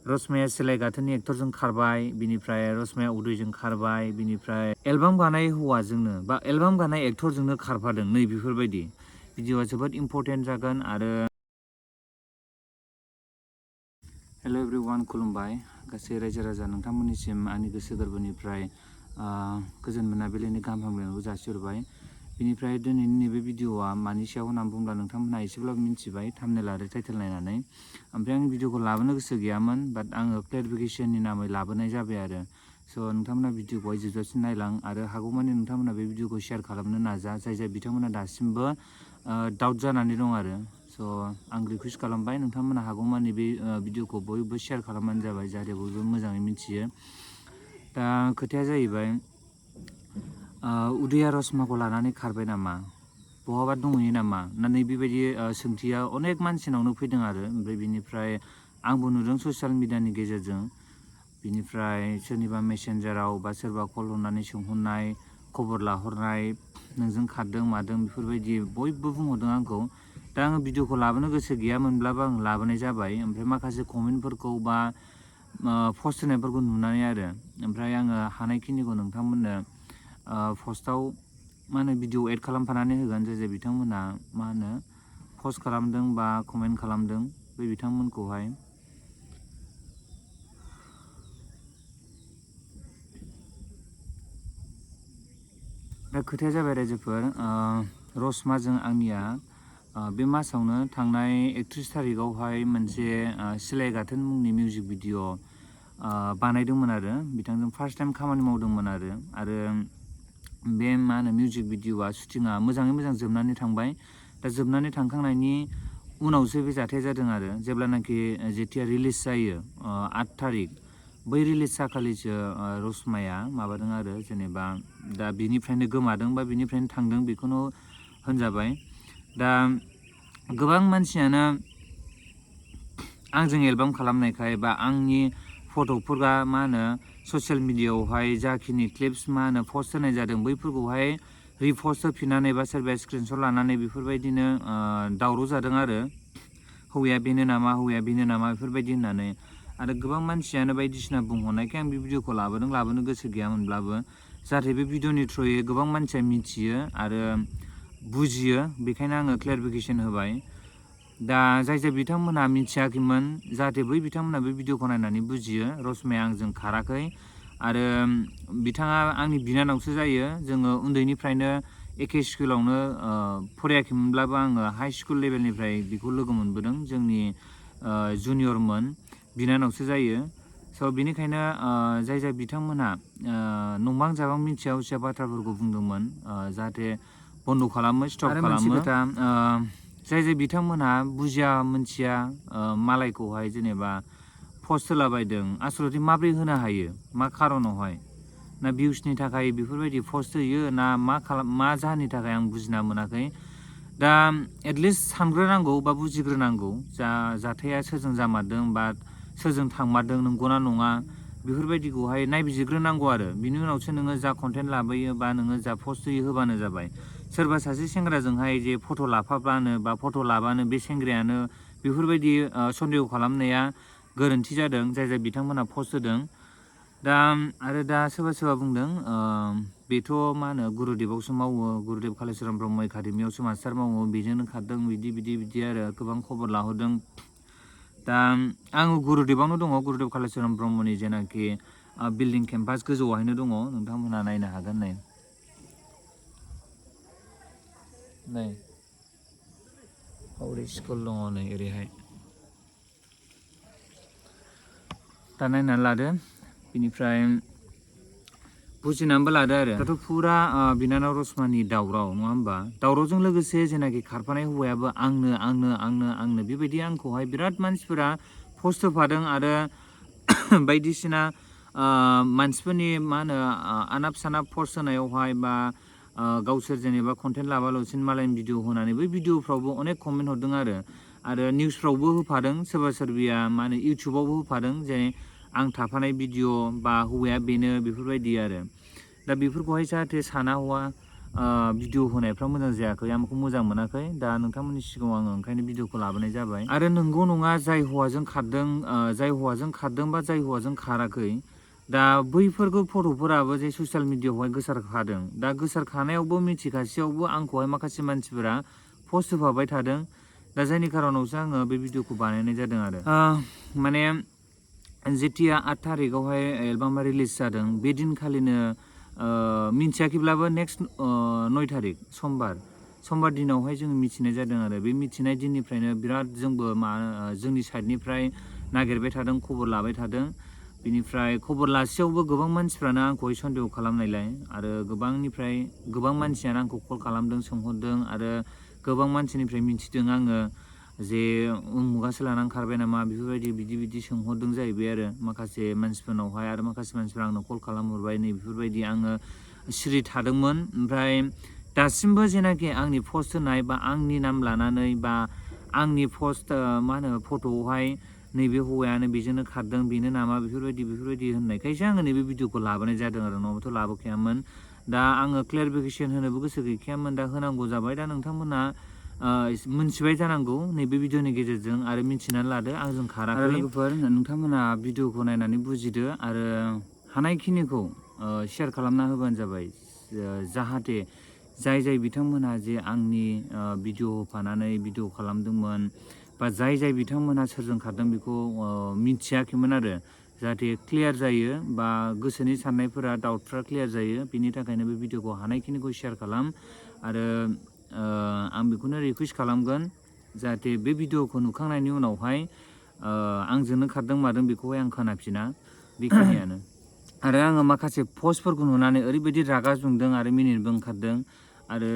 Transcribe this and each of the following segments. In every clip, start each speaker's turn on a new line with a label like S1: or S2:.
S1: रसमाया सिलाय गाथोननि एक्टरजों खारबाय, बिनिफ्राय रसमाया उदयजों खारबाय, बिनिफ्राय एलबाम गानाय हौवाजोंनो बा एलबाम गानाय एक्टरजोंनो खारफादों नै बेफोरबायदि भिडिअआ जोबोद इम्परटेन्ट जागोन। आरो हेल' एभ्रिवान, खुलुमबाय गासै रायजो राजा नोंथांमोननिसिम आंनि गोसो गोरबोनिफ्राय गोजोन मोनाबिलिनि गाहाम हामलायनायखौ जासिहरबाय। बिनिफ्राय दिनैनि नैबे भिडिअआ मानि सायाव होननानै बुंब्ला नोंथांमोनहा एसेब्लाबो मिन्थिबाय थाम्बनेल आरो टाइटेल नायनानै। ओमफ्राय आं भिडिअखौ लाबोनो गोसो गैयामोन, बाट आङो क्लेरिफिकेसननि नामै लाबोनाय जाबाय आरो। स' नोंथांमोना भिडिअखौहाय जोबजासिम नायलां आरो हागौमानि नोंथांमोना बे भिडिअखौ शेयार खालामनो नाजा, जाय बिथांमोना दासिमबो डाउट जानानै दं आरो। स' आं रिकुवेस्ट खालामबाय नोंथांमोना हागौमानि बे भिडिअखौ बयबो शेयार खालामबानो जाबाय, जाहाथे बयबो मोजाङै मिथियो। दा खोथाया जाहैबाय, उदया रसमाखौ लानानै खारबाय नामा, बहाबा दंहैयो नामा ना नैबेबायदि सोंथिया अनेक मानसिनावनो फैदों आरो। ओमफ्राय बिनिफ्राय आंबो नुदों ससियेल मिडियानि गेजेरजों, बिनिफ्राय सोरनिबा मेसेन्जाराव बा सोरबा कल हरनानै सोंहरनाय, खबर लाहरनाय, नोंजों खारदों मादों बेफोरबायदि बयबो बुंहरदों आंखौ। दा आङो भिडिअखौ लाबोनो गोसो गैयामोनब्लाबो आं लाबोनाय जाबाय। ओमफ्राय माखासे कमेन्टफोरखौ बा पस्ट होनायफोरखौ नुनानै आरो, ओमफ्राय आङो हानायखिनिखौ नोंथांमोननो पस्टआव मा होनो भिडिअ एड खालामफानानै होगोन, जाय बिथांमोनहा मा होनो पस्ट खालामदों बा कमेन्ट खालामदों बै बिथांमोनखौहाय। दा खोथाया जाबाय रायजोफोर, रसमाजों आंनिया बे मासावनो थांनाय 31 थारिखआवहाय मोनसे सिलाय गाथोन मुंनि मिउजिक भिडिअ बानायदोंमोन आरो। बिथांजों फार्स्ट टाइम खामानि मावदोंमोन आरो बे मा होनो मिउजिक भिडिअआ शुटिंआ मोजाङै मोजां जोबनानै थांबाय। दा जोबनानै थांखांनायनि उनावसो बे जाथाया जादों आरो, जेब्लानाखि जेथिया रिलिज जायो 8 थारिख, बै रिलिज जाखालिसो रसमाया माबादों आरो, जेनेबा दा बिनिफ्रायनो गोमादों बा बिनिफ्रायनो थांदों बेखौनो होनजाबाय। दा गोबां मानसियानो आंजों एलबाम खालामनायखाय बा आंनि फट'फोरा मा होनो ससियेल मिडियाआवहाय जाखिनि क्लिप्स मा होनो पस्ट होनाय जादों बैफोरखौहाय रिपस्ट होफिननानै बा सोरबाया स्क्रिनशट लानानै बेफोरबायदिनो दावराव जादों आरो, हौवाया बेनो नामा, हौवाया बेनो नामा बेफोरबायदि होननानै। आरो गोबां मानसियानो बायदिसिना बुंहरनायखाय आं बे भिडिअखौ लाबोनो गोसो गैयामोनब्लाबो, जाहाथे बे भिडिअनि थ्रुयै गोबां मानसिया मिथियो आरो बुजियो, बेखायनो आङो क्लेरिफिकेसन होबाय। दा जाय बिथांमोनहा मिथियाखैमोन, जाहाथे बै बिथांमोनहा बे भिडिअखौ नायनानै बुजियो रसमाया आंजों खाराखै। आरो बिथाङा आंनि बिनानावसो जायो, जोङो उन्दैनिफ्रायनो एखे स्कुलावनो फरायाखैमोनब्लाबो आङो हाइ स्कुल लेभेलनिफ्राय बेखौ लोगो मोनबोदों, जोंनि जुनियरमोन, बिनानावसो जायो। स' बेनिखायनो जाय बिथांमोनहा नंबां जाबां मिथिया उसिया बाथ्राफोरखौ बुंदोंमोन, जाहाथे बन्द' खालामो, स्टप खालामो। जाय बिथांमोनहा बुजिया मोनथिया मालायखौहाय जेनेबा पस्ट होलाबायदों, आसलथे माब्रै होनो हायो, मा खारनावहाय, ना भिउसनि थाखाय बेफोरबायदि पस्ट होयो ना मा जाहोननि थाखाय आं बुजिना मोनाखै। दा एटलिस्ट सानग्रोनांगौ बा बुजिग्रोनांगौ, जाथाया सोरजों जामारदों बा सोरजों थांमारदों, नंगौना नङा बेफोरबायदिखौहाय नायबिजिरग्रोनांगौ आरो। बिनि उनावसो नोङो जा कन्टेन्ट लाबोयो बा नोङो जा पस्ट होयो होबानो जाबाय। सोरबा सासे सेंग्राजोंहाय जे फट' लाफाब्लानो बा फट' लाबानो बे सेंग्रायानो बेफोरबायदि सन्देह खालामनाया गोरोन्थि जादों, जाय बिथांमोनहा पस्ट होदों। दा आरो दा सोरबा बुंदों बेथ' मा होनो गुरुदेबावसो मावो, गुरुदेब कालिचरन ब्रह्म एकाडेमियावसो मास्टार मावो, बेजोंनो खारदों, बिदि आरो गोबां खबर लाहरदों। दा आङो गुरुदेबावनो दङ, गुरुदेब कालिचरन ब्रह्मनि जेनाखि बिल्डिं केम्पास गोजौआवहायनो दङ, नोंथांमोनहा नायनो हागोन। नै हरै स्कुल दङ, नै ओरैहाय, दा नायनानै लादो। बिनिफ्राय बुजिनानैबो लादो आरो। दाथ' फुरा बिनानाव रसमानि दावराव नङा होमबा, दावरावजों लोगोसे जेनाखि खारफानाय हौवायाबो आंनो बेबायदि आंखौहाय बिराद मानसिफोरा पस्ट होफादों आरो बायदिसिना मानसिफोरनि मा होनो आनाब सानाब पस्ट होनायावहाय बा गावसोर जेनेबा कन्टेन्ट लाबाल'सिन मालायनि भिडिअ होनानै बै भिडिअफ्रावबो अनेक कमेन्ट हरदों आरो निउसफ्रावबो होफादों, सोरबिया मा होनो इउटुबावबो होफादों, जे आं थाफानाय भिडिअ बा हौवाया बेनो बेफोरबायदि आरो। दा बेफोरखौहाय जाहाथे साना हौवा भिडिअ होनायफ्रा मोजां जायाखै आं बेखौ मोजां मोनाखै दा नोंथांमोननि सिगाङाव आङो ओंखायनो भिडिअखौ लाबोनाय जाबाय आरो नंगौ नङा जाय हौवाजों खारदों बा जाय हौवाजों खाराखै दा बैफोरखौ फट'फोराबो जे ससियेल मिडियाआवहाय गोसारखादों दा गोसारखानायावबो मिथिखासेयावबो आंखौहाय माखासे मानसिफोरा पस्ट होफाबाय थादों दा जायनि खारनावसो आङो बे भिडिअखौ बानायनाय जादों आरो माने जेथिया 8 थारिखआवहाय एलबामा रिलिज जादों बे दिनखालिनो मिन्थियाखैब्लाबो नेक्स्ट 9 थारिख समबार दिनावहाय जोङो मिथिनाय जादों आरो बे मिथिनाय दिननिफ्रायनो बिराद जोंबो जोंनि साइडनिफ्राय नागिरबाय थादों खबर लाबाय थादों बिनिफ्राय खबर लासेयावबो गोबां मानसिफ्रानो आंखौहाय सन्देह खालामनायलाय आरो गोबां मानसियानो आंखौ कल खालामदों सोंहरदों आरो गोबां मानसिनिफ्राय मिथिदों आङो जे उमुगासो लानानै खारबाय नामा बेफोरबायदि बिदि सोंहरदों जाहैबाय आरो माखासे मानसिफोरनावहाय आरो माखासे मानसिफोरा आंनो कल खालामहरबाय नै बेफोरबायदि आङो सिरि थादोंमोन ओमफ्राय दासिमबो जेनाखि आंनि पस्ट होनाय बा आंनि नाम लानानै बा आंनि पस्ट फट'आवहाय नैबे हौवायानो बेजोंनो खारदों बेनो नामा बेफोरबायदि होननायखायसो आङो नैबे भिडिअखौ लाबोनाय जादों आरो नङाबाथ' लाबोखायामोन दा आङो क्लियारिफिकेसन होनोबो गोसो गैखायामोन दा होनांगौ जाबाय दा नोंथांमोना मोनथिबाय जानांगौ नैबे भिडिअनि गेजेरजों आरो मिथिनानै लादो आंजों खाराखै लोगोफोर नोंथांमोना भिडिअखौ नायनानै बुजिदो आरो हानायखिनिखौ शेयार खालामना होबानो जाबाय जाहाथे जाय बिथांमोनहा जे आंनि भिडिअ होफानानै भिडिअ खालामदोंमोन बा जाय बिथांमोनहा सोरजों खारदों बेखौ मिथियाखैमोन आरो जाहाथे क्लियार जायो बा गोसोनि साननायफोरा डाउटफ्रा क्लियार जायो बिनि थाखायनो बे भिडिअखौ हानायखिनिखौ शेयार खालाम आरो आं बेखौनो रिकुवेस्ट खालामगोन जाहाथे बे भिडिअखौ नुखांनायनि उनावहाय आंजोंनो खारदों मादों बेखौहाय आं खोनाफिना बेखिनियानो आरो आङो माखासे पस्टफोरखौ नुनानै ओरैबायदि रागा जोंदों आरो मिनिनोबो ओंखारदों आरो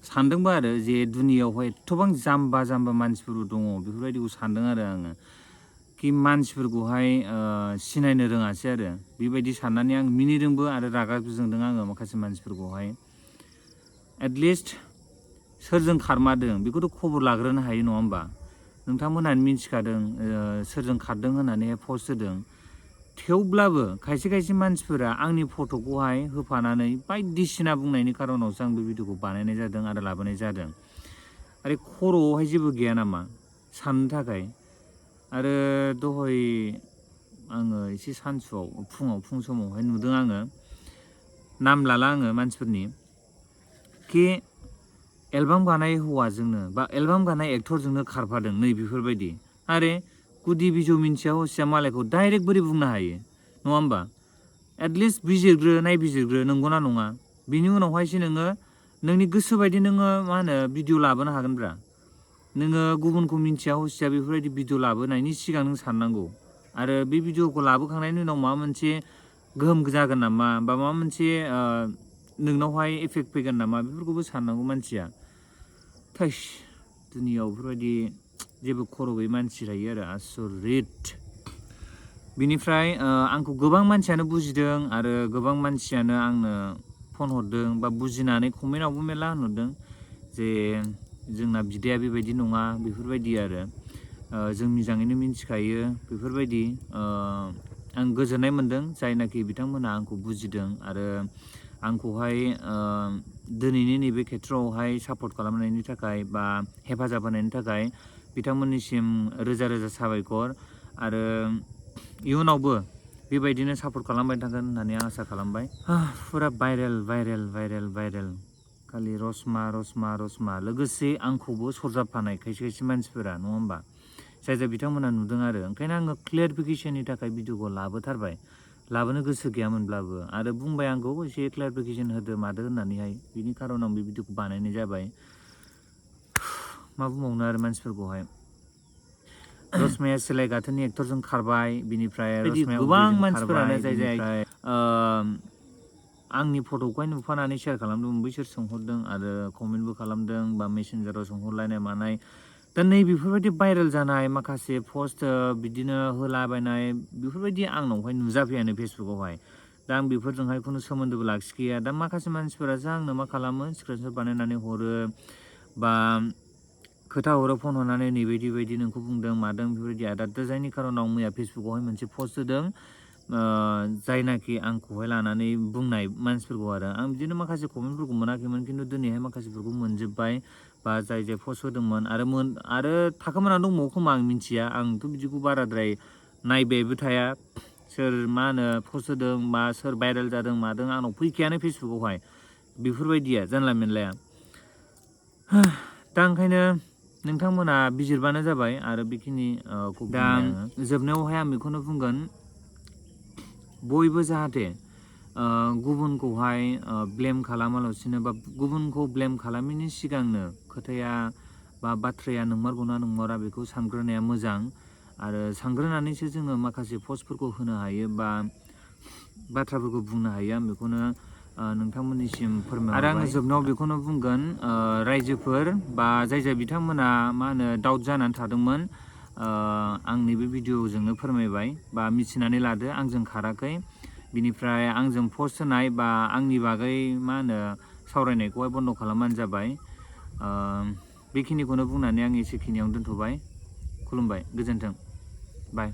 S1: सानदोंबो आरो जे दुनियावहाय एथ'बां जाम्बा मानसिफोरबो दङ बेफोरबायदिखौ सानदों आरो आङो कि मानसिफोरखौहाय सिनायनो रोङासै आरो बेबायदि साननानै आं मिनिदोंबो आरो रागाबो जोंदों आङो माखासे मानसिफोरखौहाय एटलिस्ट सोरजों खारमादों बेखौथ' खबर लाग्रोनो हायो नङा होमबा नोंथांमोनहानो मिथिखादों सोरजों खारदों होननानैहाय पस्ट होदों थेवब्लाबो खायसे मानसिफोरा आंनि फट'खौहाय होफानानै बायदिसिना बुंनायनि खारनावसो आं बे भिडिअखौ बानायनाय जादों आरो लाबोनाय जादों आरो खर'आवहाय जेबो गैया नामा साननो थाखाय आरो दहाय आङो एसे सानसुआव फुं समावहाय नुदों आङो नाम लाला आङो मानसिफोरनि कि एलबाम गानाय हौवाजोंनो बा एलबाम गानाय एक्टरजोंनो खारफादों नै बेफोरबायदि आरे गुदि बिजौ मिन्थिया हसिया मालायखौ डाइरेक्ट बोरै बुंनो हायो नङा होमबा एटलिस्ट नायबिजिरग्रो नंगौना नङा बिनि उनावहायसो नोङो नोंनि गोसो बायदि नोङो भिडिअ लाबोनो हागोनब्रा नोङो गुबुनखौ मिन्थिया हसिया बेफोरबायदि भिडिअ लाबोनायनि सिगां नों साननांगौ आरो बे भिडिअखौ लाबोखांनायनि उनाव माबा मोनसे गोहोम जागोन नामा बा माबा मोनसे नोंनावहाय इफेक्ट फैगोन नामा बेफोरखौबो साननांगौ मानसिया थैस दुनियाव बेफोरबायदि जेबो खर' गैयै मानसि थायो आरो आसरित बिनिफ्राय आंखौ गोबां मानसियानो बुजिदों आरो गोबां मानसियानो आंनो फन हरदों बा बुजिनानै कमेन्टआवबो मेरला होनहरदों जे जोंना बिदाया बेबायदि नङा बेफोरबायदि आरो जों मोजाङैनो मिन्थिखायो बेफोरबायदि आं गोजोननाय मोनदों जायनाखि बिथांमोनहा आंखौ बुजिदों आरो आंखौहाय दिनैनि नैबे खेथ्रआवहाय सापर्ट खालामनायनि थाखाय बा हेफाजाब होनायनि थाखाय बिथांमोननिसिम रोजा साबायखर आरो इयुनावबो बेबायदिनो सापर्ट खालामबाय थागोन होननानै आं आसा खालामबाय फुरा भाइरेल खालि रसमा लोगोसे आंखौबो सरजाबफानाय खायसे मानसिफोरा नङा होमबा जाय बिथांमोना नुदों आरो ओंखायनो आङो क्लियारिफिकेसननि थाखाय भिडिअखौ लाबोथारबाय लाबोनो गोसो गैयामोनब्लाबो आरो बुंबाय आंखौ एसे क्लियारिफिकेसन होदो मादो होननानैहाय बिनि खारनाव आं बे भिडिअखौ बानायनाय जाबाय मा बुंबावनो आरो मानसिफोरखौहाय रसमाया सिलाय गाथोननि एक्टरजों खारबाय बिनिफ्राय गोबां मानसिफोरानो जाय आंनि फट'खौहाय नुफानानै शेयार खालामदोंमोन बैसोर सोंहरदों आरो कमेन्टबो खालामदों बा मेसेन्जाराव सोंहरलायनाय मानाय दा नै बेफोरबायदि भाइरेल जानाय माखासे पस्ट बिदिनो होलाबायनाय बेफोरबायदि आंनावहाय नुजाफैयानो फेसबुकआवहाय दा आं बेफोरजोंहाय खुनु सोमोन्दोबो लाखिखैया दा माखासे मानसिफोरासो आंनो मा खालामो स्क्रिनशट बानायनानै हरो बा खोथा हरो फन हरनानै नैबायदि नोंखौ बुंदों मादों बेफोरबायदि आदा जायनि खारनाव मैया फेसबुकआवहाय मोनसे पस्ट होदों जायनाखि आंखौहाय लानानै बुंनाय मानसिफोरखौ आरो आं बिदिनो माखासे कमेन्टफोरखौ मोनाखैमोन खिन्थु दिनैहाय माखासेफोरखौ मोनजोब्बाय बा जाय पस्ट होदोंमोन आरो थाखोमाना दंबावो खोमा आं मिथिया आंथ' बिदिखौ बाराद्राय नायबायबो थाया सोर मा होनो पस्ट होदों बा सोर भाइरेल जादों मादों आंनाव फैखायानो फेसबुकआवहाय बेफोरबायदिया जानला मेनलाया दा ओंखायनो नोंथांमोना बिजिरबानो जाबाय आरो बेखिनि दा जोबनायावहाय आं बेखौनो बुंगोन बयबो जाहाथे गुबुनखौहाय ब्लेम खालामालासिनो बा गुबुनखौ ब्लेम खालामैनि सिगांनो खोथाया बा बाथ्राया नंमारगौना नंमारा बेखौ सानग्रोनाया मोजां आरो सानग्रोनानैसो जोङो माखासे पस्टफोरखौ होनो हायो बा बाथ्राफोरखौ बुंनो हायो आं बेखौनो नोंथांमोननिसिम फोरमायबाय आरो आङो जोबनायाव बेखौनो बुंगोन रायजोफोर बा जाय बिथांमोना मा होनो डाउट जानानै थादोंमोन आंनि बे भिडिअ'जोंनो फोरमायबाय बा मिथिनानै लादो आंजों खाराखै बिनिफ्राय आंजों पस्ट होनाय बा आंनि बागै मा होनो सावरायनायखौहाय बन्द' खालामबानो जाबाय बेखिनिखौनो बुंनानै आं एसेखिनियावनो दोनथ'बाय खुलुमबाय गोजोन्थों बाय